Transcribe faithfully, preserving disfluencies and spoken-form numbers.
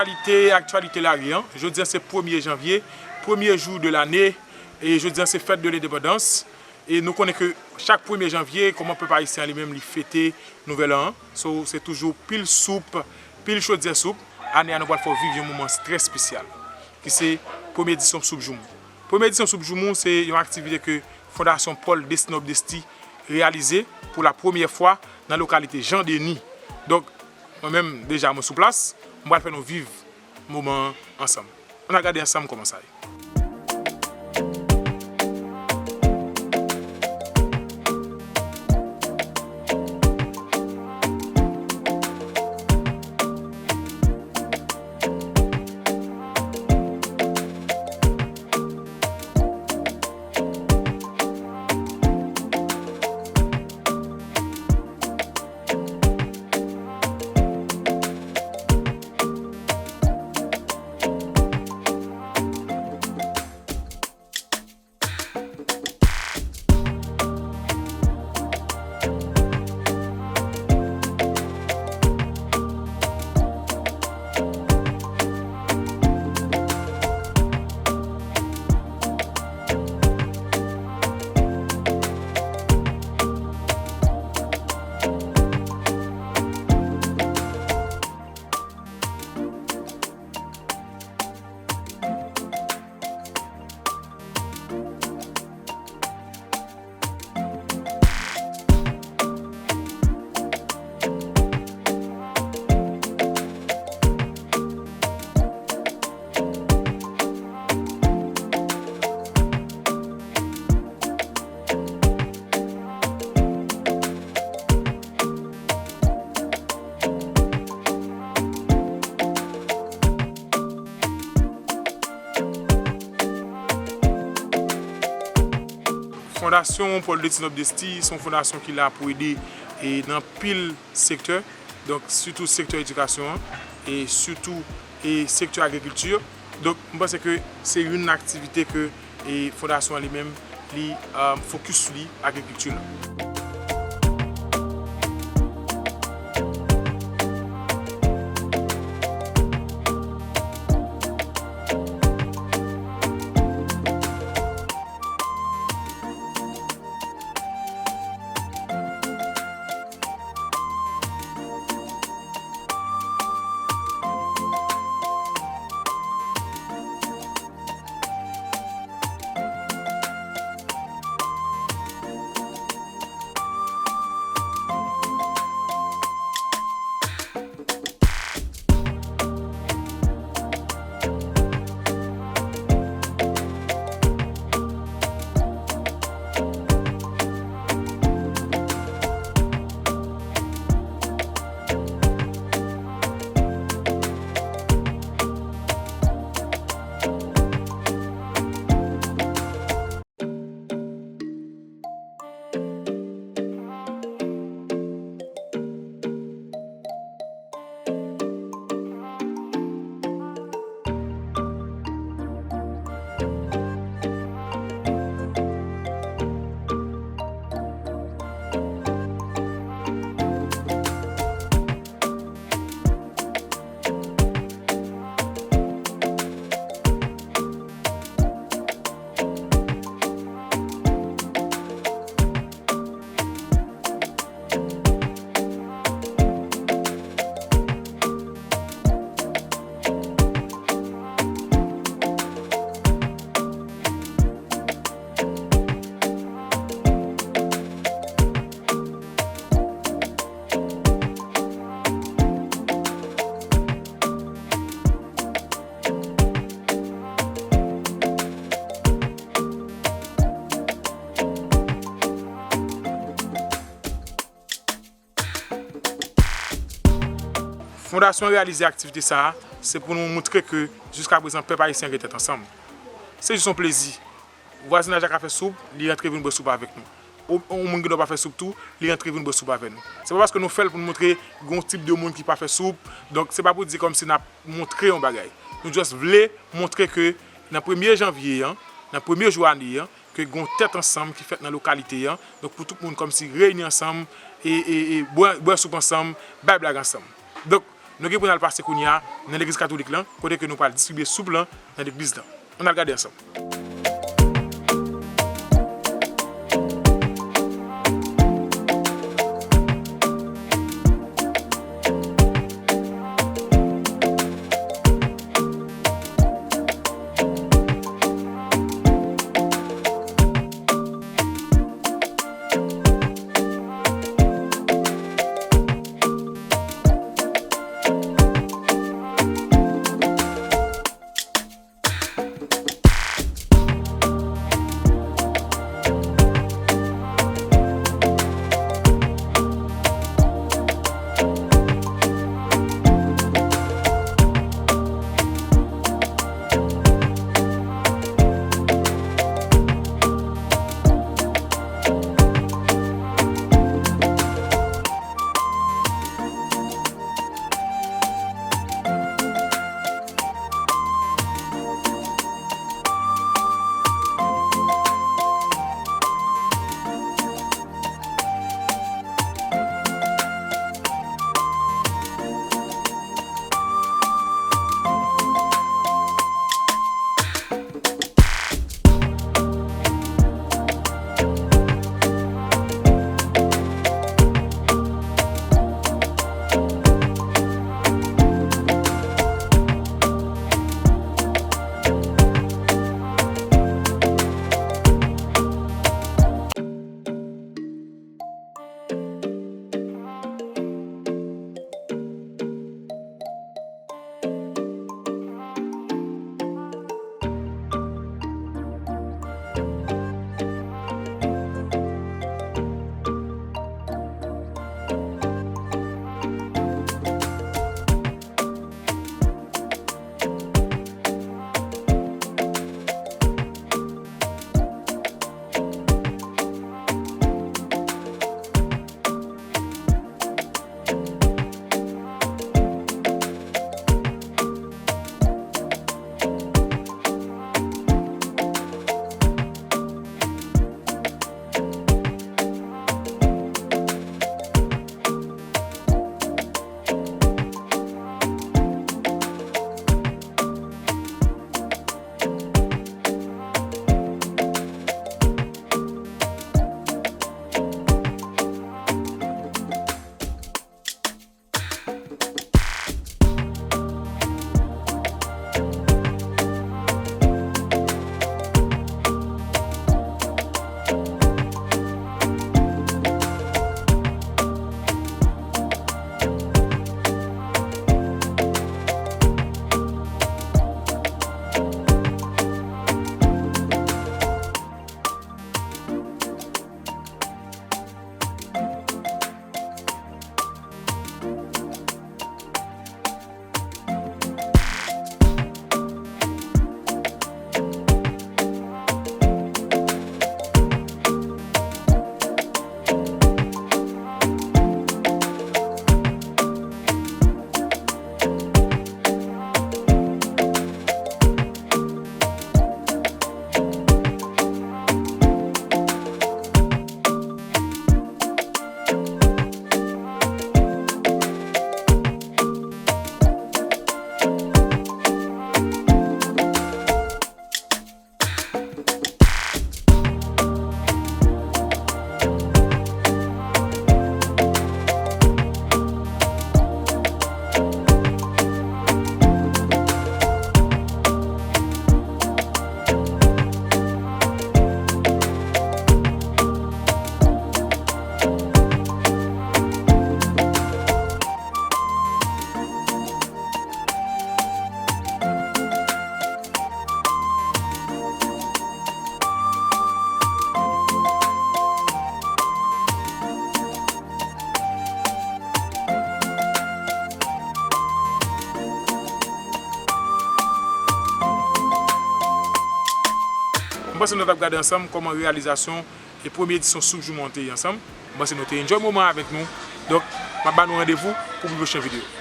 Aktyalite, aktyalite lari an. Jodi a se premye janvye, premye jou de lane, e jodi a se fèt de lendepandans. E nou konnen ke chak premye janvye, kòman pèp ayisyen an li menm li fete nouvèl an. So, se toujou pil soup, pil chodyè soup. Ane a, nou pral fè w viv yon moman trè espesyal, ki se premye edisyon Soup Joumou. Premye edisyon Soup Joumou, se yon aktivite ke Fondasyon Paul Destinob Desti reyalize pou la premyè fwa nan lokalite Jan Deni. Donk, mwen menm, deja, mwen sou plas, mwen pral fè nou viv moman an ansanm. Ann al gade ansanm kòman sa ye. Fondasyon Paul Destinob Desti se yon fondasyon ki la pou ede e nan pil sektè, donk sitou sektè edikasyon an, e sitou e sektè agrikilti. Donk, m panse ke se youn nan aktivite ke e fondasyon an li menm, li, um, fokis sou li, agrikilti la. Fondasyon an reyalize aktivite sa a, se pou nou moutre ke jiskaprezan pèp ayisyen gen tèt ansanm. Se jis yon plezi. Vwazinaj la ka fè soup, li rantre vin bwè soup avèk nou. Ou, yon moun ki pa fè soup tou, li rantre vin bwè soup avè nou. Se pa paske nou fè l pou nou moutre gen yon tip de moun ki pa fè soup. Donk, se pa pou di kòmsi n ap moutre yon bagay. Nou just vle moutre ke nan premye janvye an, nan premye jou ane an, ke gen yon tèt ansanm ki fèt nan lokalite an. Donk, pou tout moun kòmsi reyini ansanm, e, e, e bwè, bwè soup ansanm, bay blag ansanm. Donk, Nou gen pou n al pase kounye a nan legliz katolik lan, kote ke nou pral distribye soup lan nan legliz lan. Ann al gade ansanm. M panse nou t ap gade ansanm kòman reyalizasyon e premye edisyon Soup Jou Mwen te ye ansanm. M panse nou te enjoy moman avèk nou. Donk, m ap ba nou randevou pou pi pwochen videyo.